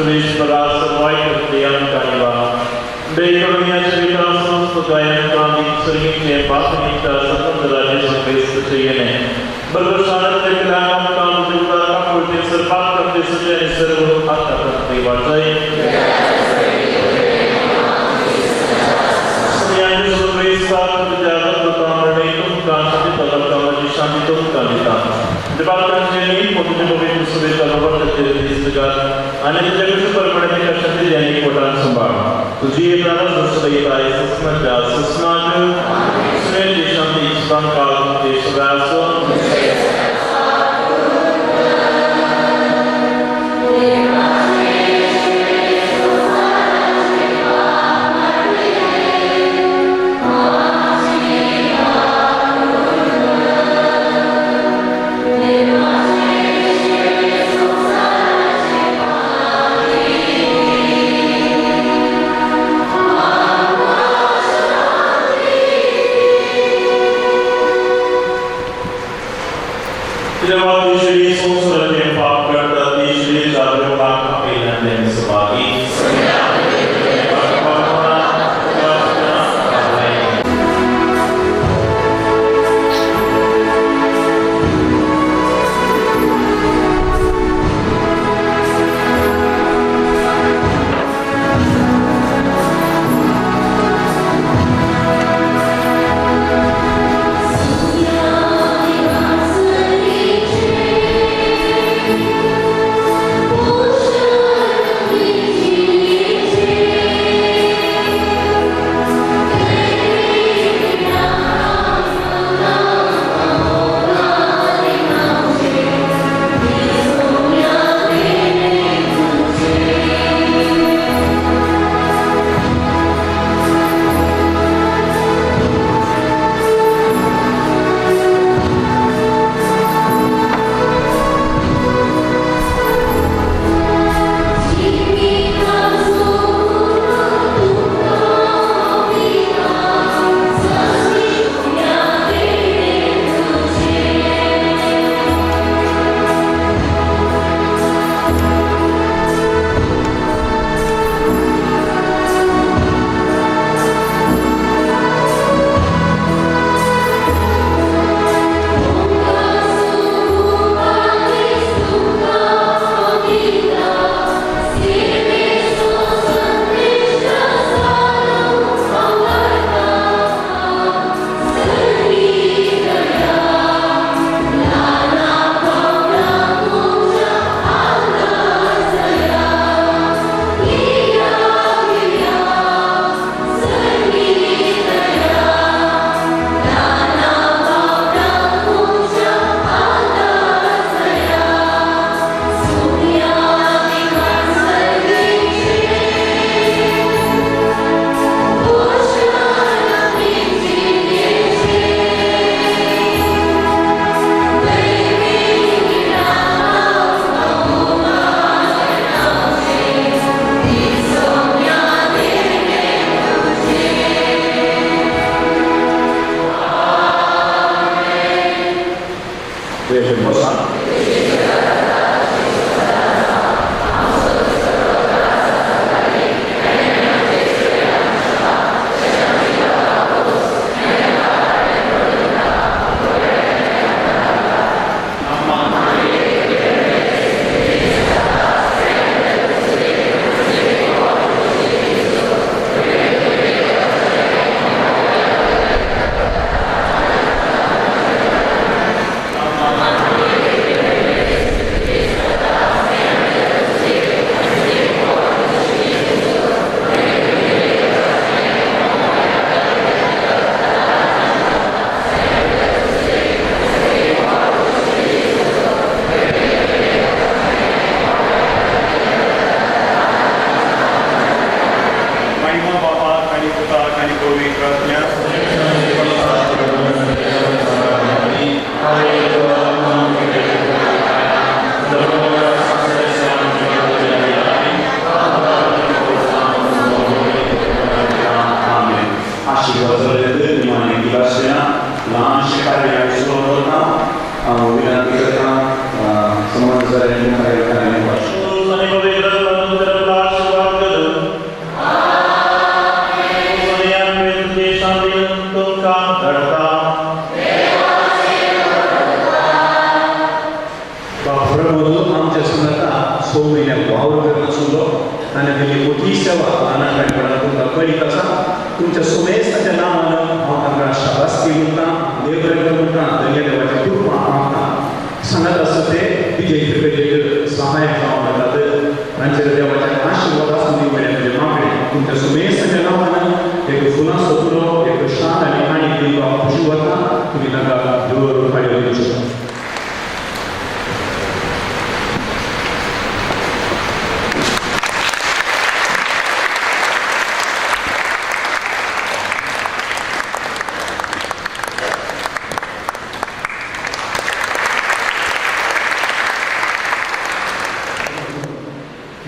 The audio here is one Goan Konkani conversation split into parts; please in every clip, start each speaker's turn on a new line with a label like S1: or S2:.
S1: सर्वेश्वरा सर्वाय करते आमकां दिवा बेकरुण्याच्या
S2: प्रमोद आमच्या संगता 6 म्हयने वावर करनासलो, ताणें दिल्ली मोठी सेवा ल्हानांकडे तुमकां कळीत आसा. तुमच्या सुमेस्ताच्या नांवान हांव तांकां शाबासकी म्हणटा, देव बरें कर म्हणटा, धन्य देवाची कृपा मागता. सांगत आसा ते विजय कृपेचेर सहायक जावन वतात. तांचेर देवाचे आशिर्वाद आसूं दी म्हणलें म्हजें मागणें. तुमच्या सुमेस्ताच्या नांवान एक फुलांचो तुरो, एक शान आनी काणी दिवपाक खुशी वता. तुमी तांकां जोर फायदो दिवचो.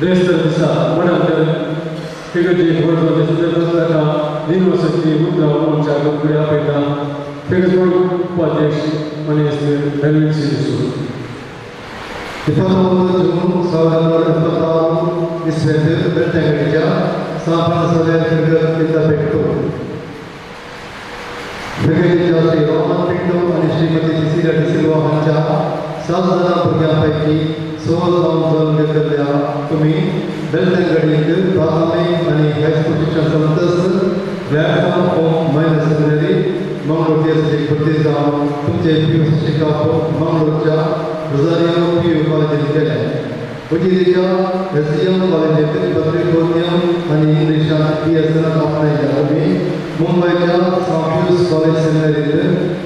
S3: देस्तर दिसा मनांतल्यान फिगर्जी व्हडलो संदर्भांतल्या युनिवर्सिटी उतरां उलोवच्या फुडें आपयता फिगर्ज उपाध्यक्ष मानेस्त रणवीर सिंग डिसोजा.
S4: 29 जून 1976 इस्वेंत बेलतंगडीच्या सांफ्रांसिस्को फिगर विद्यापीठ फिगर्जीच्या श्री रोहन पिंटो आनी श्रीमती सिसिलिया डिसिल्वा हांच्या 7 जाणां भुरग्यां पैकी 16 जावन जल्म घेतलेल्या तुमी बेलतंगडीत प्राथमीक आनी हायस्कूल शिक्षण संस्थास Gladstone home minor seminary Mangalore टीएससीक भरती जावन तुमचे पी यू शिकप मंगळूरच्या रोजारियो पी यू कॉलेजींत केलें. उजिरीच्या एस डी एम कॉलेजींत पत्रिकोद्यम आनी इंग्लिशांत पी एस एन आपणायल्या. तुमी मुंबयच्या सांत कॉलेज सेमिनरींत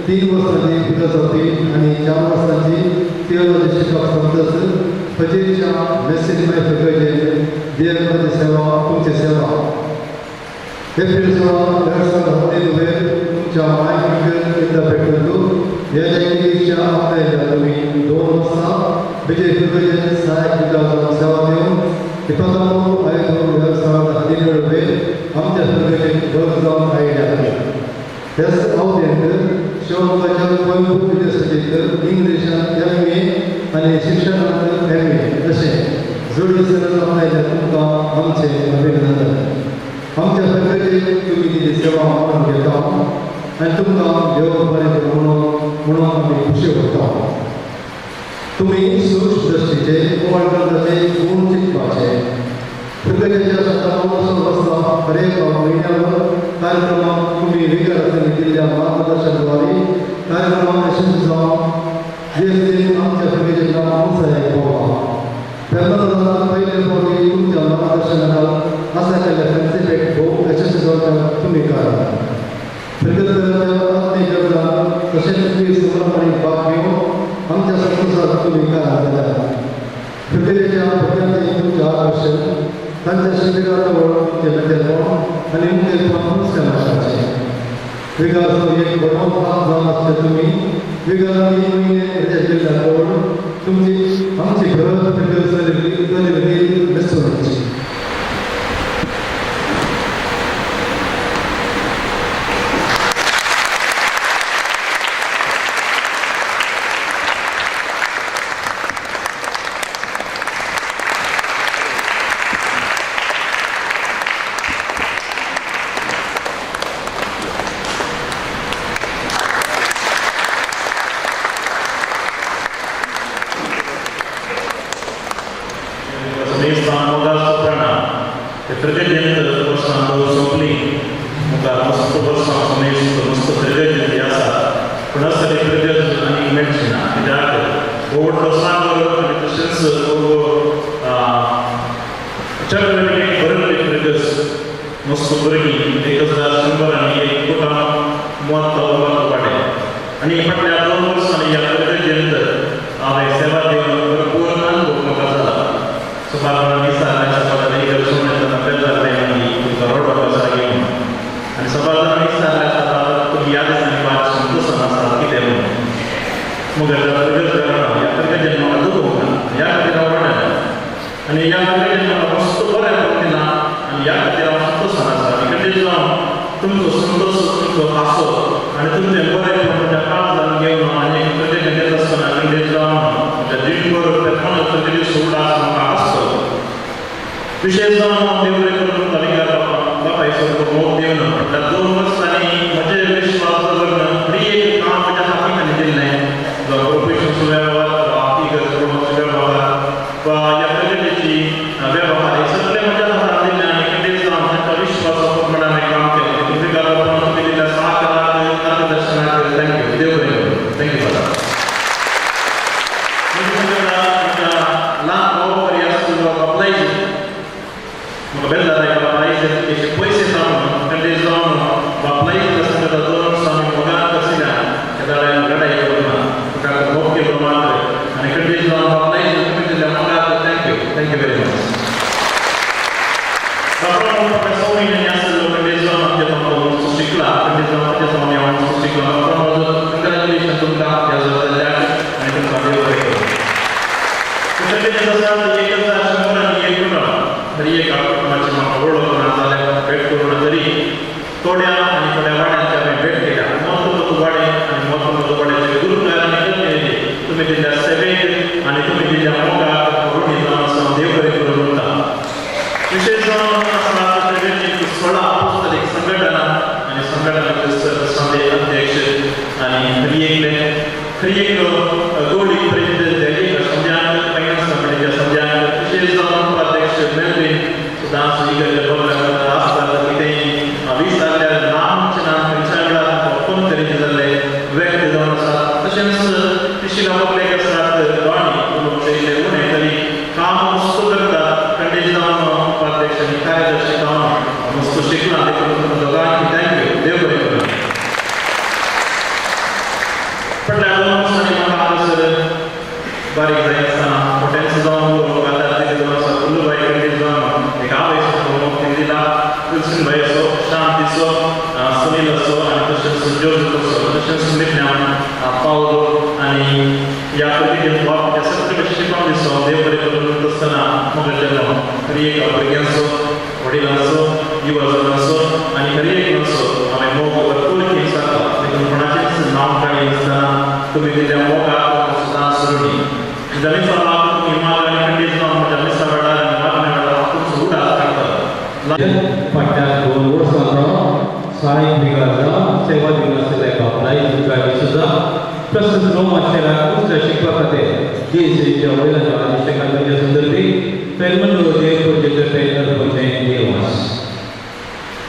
S4: 3 वर्सांची फिलॉसॉफी आनी 4 वर्सांची थियोलॉजी शिकप संस्थास फजीरच्या मेसिनमय फिगर्जेन देवाची सेवा तुमची सेवा. एप्रिल 16 2015 वयर तुमच्या माय फिगर विद्यापीठांत ह्या आपणायल्या. तुमी 2 वर्सां विजय फिगर्जेन सहायक विद्यार्थ्यांक सेवा दिवन 23 5 2017 वयर आमच्या फिगर्जेन वर्ग जावन आयल्या. ह्याच अवधेंत शिवमोगाच्या कोयंबतूर युनिवर्सिटींत इंग्लिशांत एम ए आनी शिक्षणांत एम ए अशें जोडी सनद आपणायल्या. तुमकां आमचें अभिनंदन. आमच्या फिगर्जेक तुमी दिल्ली सेवा मानून घेता आनी तुमकां देव बरें म्हणून आमी खुशी करता. तुमी सूक्ष्म दृश्टीचे कुमारचे गुण चिंतपाचे फिगर्जेच्या 57 वर्सां हरेक म्हयन्यावर कार्यक्रमाक तुमी विद्यार्थ्यांनी दिल्ल्या मार्गदर्शनाद्वारे कार्यक्रमाक यशस्वी जावन जे आमच्या फिगर्जेच्या उत्साहाक पावला. तेन्ना पयले फावटी तुमच्या मार्गदर्शनाखाल आसा केल्ल्या फॅन्सीपेट भोव यशस्वी जावच्या तुमी कारण फिगर्जेच्या आत्मीय गरजां तशेंच तुमी संभ्रमांनी भाग घेवन आमच्या संतोषाक तुमी कारण जाल्या. फिगर्जेच्या भुरग्यांचें तुमचें आकर्शण तांच्या शिबिराचो तुमचें मेतेपण आनी मुखेलपण नुस्तें माशाचें विगाराचो एक बरो भाग जावन आसचे तुमी विगारान 3 म्हयने रजा दिल्ल्या करून तुमची आमची घर फिगर चलयली मिसळची.
S1: विशेष जावन देव बरें करून तुमकां विगार बापायचो मोग दिवन म्हटल्यार 2 वर्सांनी म्हजेर विश्वास दवरून हर एक काम म्हज्या हातीन दिल्लें, जावं प्रोफेशनल वेव्हार, जावं आर्थीक वेव्हार. म्हज्या ल्हान भाव बरी आसलो बापलायज म्हाका बेजार बापलायज अशे पयशे जावन कंडीज जावन बापलायज आसता 2 वर्सां आमी मोगान आशिल्ल्यान तेदाळा लडाई करूं ना तुका मोग केलो मात्र आनी कंडीज जावन बापलायज तुमी दिल्ल्या मोगाक thank you very much. बापा 6 म्हयन्यांनी आसलो कंडीज जावन आमच्या तो शिकला कंडीज जावन ताच्या सामने हांव शिकला. बापा म्हजो कंग्रेच्युलेशन तुमकां ह्या जाल्ल्याक आनी तुमकां देव बरें करूं. 1100 आनी 1 तरी एक कुटुंबाची म्हाका वळख ना जाल्यार भेट करूं ना तरी थोड्या आनी थोड्या वाड्यांची हांवें भेट केल्या. म्हत्व वाडे आनी म्हत्व वाड्याचे गुरुकार आनी प्रतिनिधी तुमी दिल्ल्या सेवेक आनी तुमी दिल्ल्या मोगाक ऋणी जावन आसा देव बरें करूं म्हणटा. विशेश जावन आसा 16 पुस्तक संघटना आनी संघटनाचे संदे अध्यक्ष आनी हर एक गोळी प्रतिनिधी संध्यान फायनान्स कंपनीच्या संध्यान विशेष जावन उपाध्यक्ष मेलवीन सुद्दां आसतात कितेंय विचारल्यार नामचे नाम खंयच्या वेळार फोन तरेचे जाल्ले व्यक्त जावन आसात. तशेंच पिशिला पब्लीक आसात वाणी उलोवचे इल्लें उणें तरी काम मस्त करतात. कंडीज जावन उपाध्यक्ष आनी कार्यदर्शी काम मस्त शिकलां देखून दोगांक thank you देव बरें करूं. फाटल्या 2 वर्सांनी म्हाका हांगासर बारीक जाय आसतना मोठ्यांच जावन आतां जावन आसा फुल्लूबाय कंडीज जावन एक आवय दिला विल्सन भाई असो शांतीचो सुनील असो आनी तशेंच जोजफ असो तशेंच मिज्ञान पावलो आनी ह्या पद्दतीन बाप त्या सगळे भशेन शिकोवन दिसो देव बरें करून आसतना म्हाका जल्म हर एक भुरग्यांचो वडिलांचो युवा जणांचो आनी हर एकल्याचो हांवें मोग भरपूर सारको देखून कोणाचेंच नांव काडी आसतना तुमी दिल्ल्या मोगाक सुद्दां ऋणी म्हज्या मिसाक तुमी माग आनी खंडीत जावन म्हज्या मिसा वेळार आनी मागण्या वेळार तुमचो उडास काडटा.
S5: फाटल्या 2 वर्सां सहायक विगार जावन सेवा दिवनासलें बापलाय जुगारी सुद्दां तसंच रोमा शहराक उच्च शिकपा खातीर देशाच्या वयल्याच्या आदेशाच्या संदर्भी पेरमंडो देव पुजेचे अर्पणचें देवास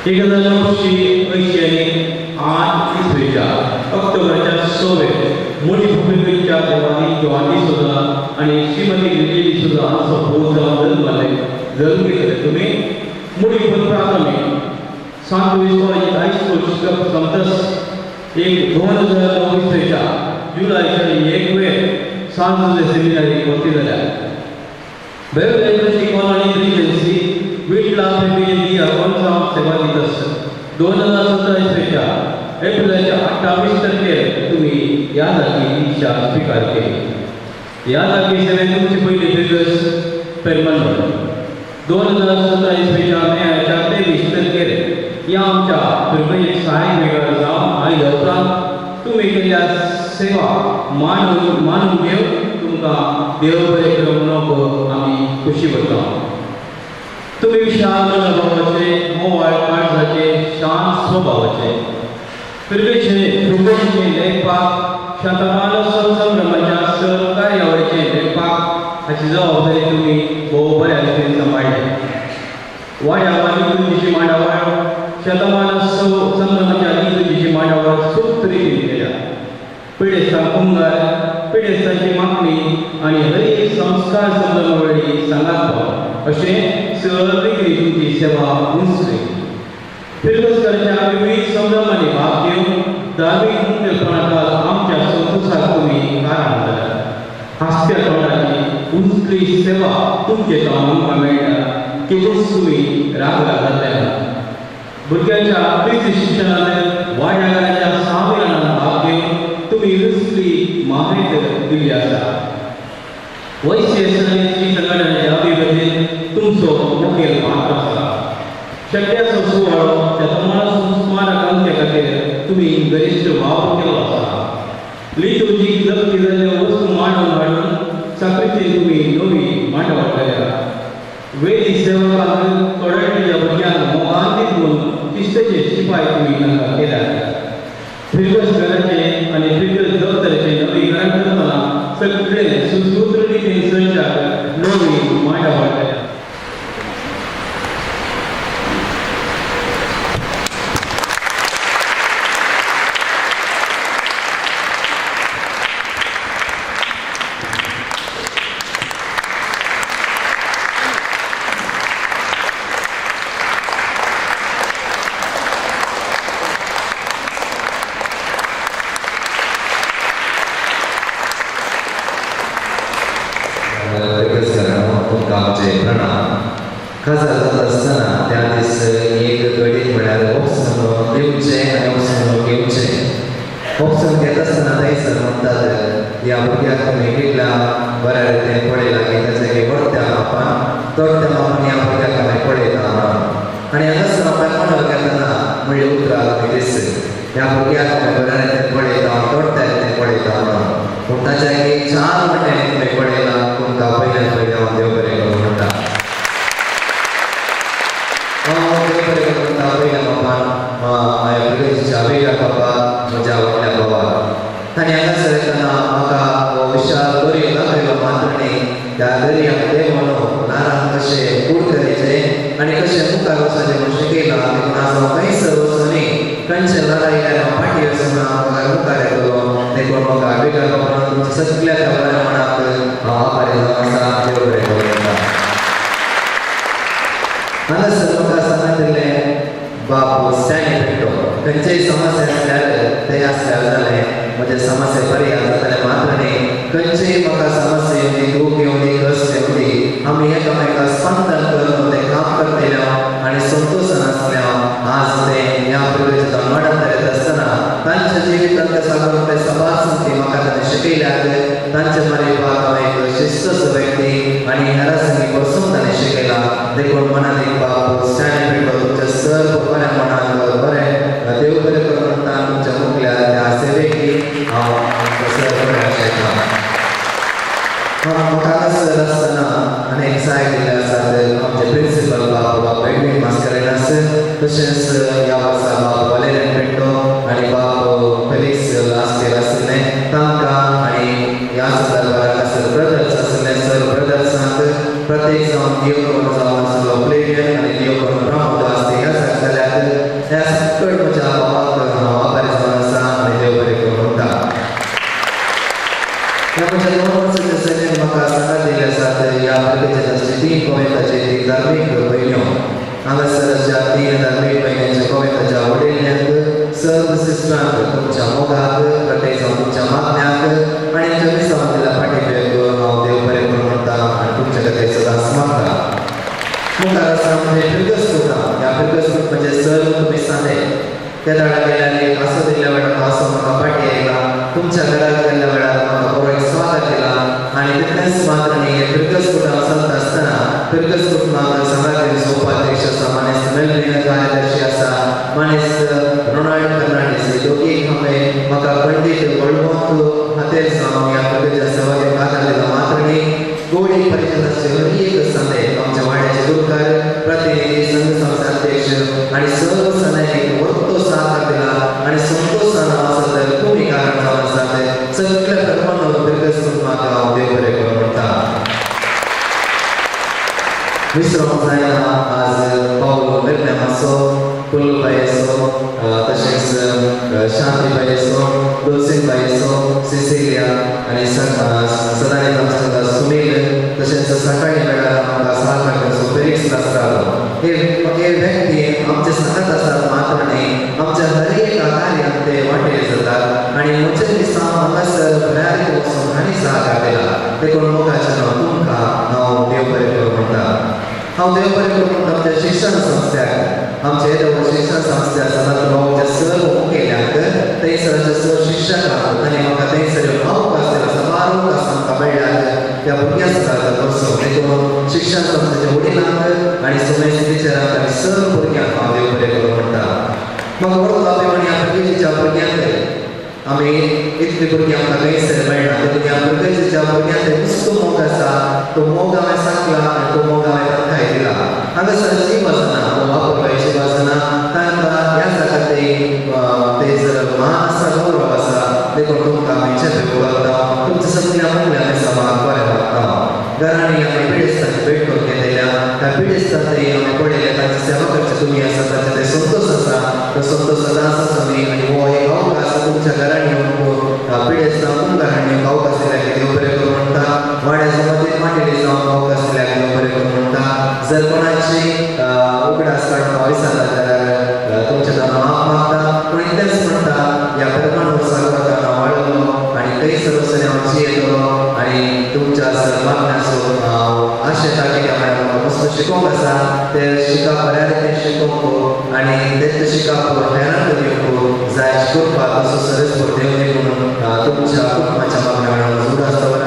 S5: 1988 इसवीच्या ऑक्टोबराच्या 6 मोठी भूमिकेच्या देवानी जॉन डिसोजा आनी श्रीमती लिली डिसोजा हांचो पूत जावन जल्मले जल्म घेतले. तुमी मुडी प्राथमीक सांत लुईस कॉलेज हायस्कूल शिकप सोंपतच 2009 इसवीच्या जुलयच्या 1 वेर सांत जुझे सेमिनारी भरती जाल्या. वेगवेगळे शिकवण आनी रिजन्सी विटला फेमिली अकाउंट सेवा दित आसत. 2017 इसवीच्या एप्रिलाच्या 28 तारखेर तुमी ह्या जागी दीक्षा स्विकार केली. ह्या जागी सेवेन तुमची पयली फिगर्स पेरमंडळ 2017 इसवीच्या मेच्या 23 तारखेर ह्या आमच्या फिरगेक सहायक वेगळा जावन आयल्या उपरांत तुमी केल्ल्या सेवा मानून घेवन तुमकां देव बरें करूं म्हणून आमी खोशी करता. तुमी विशाल मनोभावाचे मोवाळ काळजाचे शांत स्वभावाचे फिरगेचे लेखपाक शतमान संभ्रमाच्या सहकार्यावळीचे लेखपाक हाची जबाबदारी तुमी भोव बऱ्या रितीन सांबाळ्ळी. वाड्यावर तुमची मांडावळ शतमान संभ्रमाच्या तुमची मांडावळ सुक्त रितीन केल्या. पिडेस्तां कुंगार पिडेस्तांची मागणी आनी हर एक संस्कार संभ्रमावेळी सांगात पाव अशें सगळी तुमची सेवा उंचली. फिरगसकाराच्या विविध संभ्रमांनी भाग घेवन धार्मीक मुखेलपणाखाल आमच्या संतोषाक तुमी कारण जाल्यात. हांसत्या तोंडाची उंचली सेवा तुमचे जावन आमकां मेळटा केदोच तुमी राग जाल्ले ना. भुरग्यांच्या क्रिस्ती शिक्षणांत वाड्याघराच्या संमेलनांत भाग घेवन तुमी रुचली माहिती दिल्ली आसा. वैश्य संघटनेच्या अभिवृद्धीत तुमचो मुखेल पात्र आसा. शक्याचो सुवाळो शतमान स्मारक अंत्या खातीर तुमी गरिश्ट वावर केलो आसा. लिटुर्जीक जप्ती जाल्ल्यो वस्तू मांडून हाडून साक्रिस्तीन तुमी नवी मांडावळ केल्या. वेदी सेवकांक थोड्या भुरग्यांक मोगान दिवन क्रिस्ताचे शिपाय तुमी तांकां केल्यात. फिरगस घराचे आनी फिरगस दफ्तराचें नवीकरण करतना सगळे सुसूत्र रितीन संचाक नवी मांडावळ केल्या.
S6: फिर्गजकारांनो तुमकां आमचे प्रणाम. काजार जाता आसतना त्या दीस एक गडीत म्हळ्यार ऑप्शन दिवचें आनी ऑप्शन घेवचें. ऑप्शन घेता आसतना थंयसर म्हणटात ह्या भुरग्याक तुमी कितल्या बऱ्या रितीन पळयला की ताचे व्हडत्या मापान तोडट्या मापान ह्या भुरग्याक आमी पळयता म्हणून. आनी हांगासर हांव कोणाक घेतना म्हणले उतरां आमी दीस ह्या भुरग्याक आमी बऱ्या रितीन पळयता तोडट्या रितीन पळयता म्हणून. पूण ताच्या एक चार वाट्यांनी तुमी पळयला तुमकां पयल्यान पयलें हांव देव बरें करूं म्हणटा. हांव देव बरें करूं म्हणटा पयल्या बापान म्हाज्या भुरग्याच्या वेगळ्या बाबा म्हज्या व्हडल्या बाबाक. आनी हांगासर येतना म्हाका हो विशाल दर्यो दाखयलो मात्र न्ही त्या दर्याक देंवोन नारान कशें कुडकरीचें आनी कशें मुखार वचपाचें म्हूण शिकयलां. देखून आज हांव खंयसर वचूनी खंयचे ल्हारां येयल्यार हांव फाटीं वचना म्हाका मुखार येतलो. देखून म्हाका वेगळ्या बाबान तुमच्या सगळ्या त्या बऱ्या मनाक हांव आभारी जावन आसा. देव बरें करूं म्हणटा. हांगासर म्हाका सांगतिल्लें बाप स्टॅनी पेट्टो खंयचेय समस्या आसल्यार ते आसल्यार जालें म्हजे समस्या परिहार जातले मात्र न्ही खंयचेय म्हाका समस्या येवंदी दूख येवंदी कश्ट येवंदी आमी एकामेका स्पंदन करून तें काम करतले आनी संतोशान आसले. आज ते ह्या भुरग्याच्या मडत येत आसतना तांच्या जिवितांत सागरून ते सभाग संगती म्हाका ताणें शिकयल्यात. तांचे मरेपाक हांव एक शिस्तचो व्यक्ती आनी हेरा संगी बसून ताणें शिकयला. देखून मनात एक बाप स्टॅनी पेट्टो तुमच्या सर्व बऱ्या मनाक बरें देव बरें करूं म्हणटा. तुमच्या मुखल्या त्या सेवेकी हांव सर बरें आशयता. म्हाका हांगासर आसतना अनेक सहाय दिल्ले आसात. आमचे प्रिंसिपल बाब बाब एडवीन मास्करेन्हास तशेंच ह्या वर्सा बाब वालेरियन पेट्टो आनी बाब फेलिक्स लास्ट इयर आशिल्ले तांकां आनी ह्या संदर्भार हांगासर ब्रदर्स आशिल्ले सर ब्रदर्सांक प्रत्येक जावन दियोकोन जावन आशिल्लो प्लेवियन आनी दियोकोन प्रमोद आसते ह्या जाल्यार ह्या सकट म्हज्या बाबाक हांव आभारी जावन आसा आनी देव बरें करूं म्हणटा. ह्या म्हज्या 2 वर्साच्या सेवेन म्हाका सांगात दिल्ले आसात. ह्या भुरग्याच्या 3 कोवेंताचे 3 धार्मीक भयण्यो हांगासर अशा 3 धार्मीक भयण्यांच्या कोवेंताच्या वडिल्ल्यांक सर्व सिस्टरांक तुमच्या मोगाक प्रत्येक जावन तुमच्या मागण्याक आनी आमच्या मिसांव दिल्या फाटीक हांव देव बरें करूं म्हणटा आनी तुमच्या खातीर सदांच मागता. मुखार आसा म्हणजे फिर्गजकूट. ह्या फिर्गजकूट म्हणजे सर्व तुमी सांदे तेदाळा गेल्यार एक आसो दिल्ल्या वेळार तो आसो म्हाका फाटी आयला. तुमच्या घराक गेल्ल्या वेळार म्हाका बरो एक स्वागत दिला आनी तितलेंच मात्र न्ही फिर्गजकुटान चलता आसतना फिर्गजकूट म्हाका सांगात उपाध्यक्ष आसा मानेस्त मेलविन कार्यदर्शी आसा मानेस्त रोनाल्ड फर्नांडीस हे दोगीय हांवें म्हाका खंडीत बळवंत हातेर जावन ह्या फिर्गजच्या सेवाक आदार दिला मात्र न्ही गोडी परिशदाचे हर एक संदे आमच्या वाड्याचे गुरुकार प्रतिनिधी संघ संस्था अध्यक्ष आनी सर्व सणांनी वरतो साथ दिला आनी संतोशान आसा तर तुमी कारण जावन आसात. सगळ्या प्रमाण फिर्गजकूट म्हाका हांव देव बरें करूं म्हणटा. विसरोंक जायना आज पावलो मेरण्या आसो कुल्लूबाई आसो तशेंच शांतीबाई आसो दुलसीनबाई आसो सिसिलिया आनी सदांनी आमच्या सुनील तशेंच सकाळी वेळार आमकां सहकार करचो फेलिक्स नासतालो. हे व्यक्ती आमचे सांगत आसात मात्र न्ही आमच्या हर एका कार्यांत ते वांटेल जातात आनी म्हजे दिसा हांगासर बऱ्या रितीन वचून हांणी सहकार दिला. देखून मोगाचें नांव तुमकां हांव देव बरें करूं म्हणटा. हांव देव बरें करूं म्हणटा आमच्या शिक्षण संस्थ्याक आमचे येदो शिक्षण संस्था आसा तातूंत आमच्या सर्व मुखेल्यांक थंयसरच्या सर्व शिक्षकांक आनी म्हाका थंयसर अवकाश दिला साबार अवकाश आमकां मेळ्ळ्यात त्या भुरग्यां सांगात बसून. देखून शिक्षण संस्थेच्या वडिलांक आनी सुमेश टिचरांक आनी सर्व भुरग्यांक हांव देव बरें करूं म्हणटा. म्हाका व्हडलो अभिमान ह्या भुरग्याच्या भुरग्यांक आमी इतली भुरगीं आमकां खंयसर मेळना. देखून ह्या भुरग्याच्या भुरग्यांक नुस्तो मोग आसा तो मोग हांवें सांगला आनी तो मोग हांवें तांकांय दिला. हांगासर जीव आसना तो वापरपा हिशोब आसना तांकां ह्या जाग्यार ते जर मान आसा गौरव आसा. देखून तुमकां आमी चेपे उलयता तुमच्या सगळ्या मुगल्या आमी समाज बरें वागता. घरांनी आमी पिडेस्तांची भेट करून घेतल्या त्या पिडेस्तांत आमी पळयले तांची सेवा करचे तुमी आसा तांचे ते संतोश आसा तो संतोश सदांच आसा न्ही. आनी हो एक अवकाश तुमच्या घरांनी येवन पिडेस्तां तुमकां येवन अवकाश दिल्या की देव बरें करूं म्हणटा. वाड्या समाजीत माटेली जावन अवकाश दिल्या की देव बरें करूं म्हणटा. जर कोणाची उगडास काडून विसरला जाल्यार तुमच्या नांव माफ मागता. पूण इतलेंच म्हणटा ह्या प्रमाण सागराक हांव वाडलो आनी थंयसर वचून हांव जियेतलो आनी तुमच्या सर मागण्याचो हांव आशेता कित्याक म्हळ्यार म्हाका मस्त शिकोवंक आसा ते शिकप बऱ्या रितीन शिकोवंक आनी तें शिकप हेरांक दिवंक जाय करपाक तसो सरस देव देखून तुमच्या कुटुंबाच्या मागण्या वेळार उडास दवरा.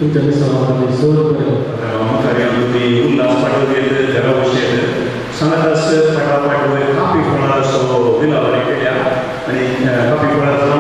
S3: तुमच्या मिसांव चड बरें
S2: मुखार तुमी उल्हास पाटोवयेत देवा भशेन सांगातास फाटा पाटवयर कापी फळाचो विलावरी केल्या आनी कापी फळाचो